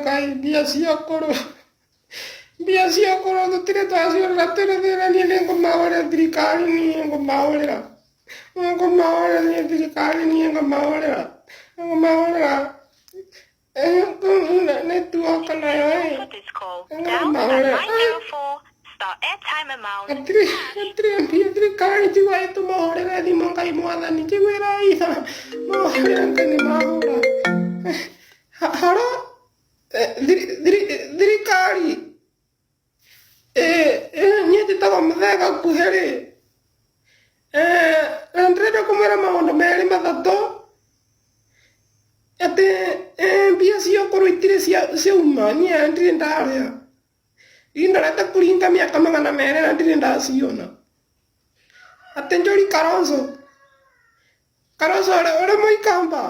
Ngai mbia cia ũkũrũ. Mbia cia ũkũrũ tũtirĩ twaciũrĩra twĩna thĩna niĩ nĩngũmahũrĩra thirikari niĩ ngũmahũrĩra. Ngũmahũrĩra niĩ thirikari niĩ ngũmahũrĩra. Ngũmahũrĩra. Network nayo ĩ. For this call, dial star Ngũmahũrĩra. 904 star airtime amount Hatirĩ hatirĩ mbia thirikari njigua ĩtũmahũrĩre thimũ Ngai mwathani njiguĩra itha mahũrĩre Ngai nĩ mahũra. Haro thirikari niĩ njĩtagwo Mũthee Gakuhĩ rĩ, na ndĩrenda kũmwĩra maũndũ merĩ matatũ atĩ mbia cia ũkũrũ itirĩ ciauma niĩ ndirĩ ndarĩa. Niĩ ndorete kũringa mĩaka 200 na ndirĩ ndaciona. Atĩ Njori Kalonzo, Kalonzo ũrĩ mũikamba?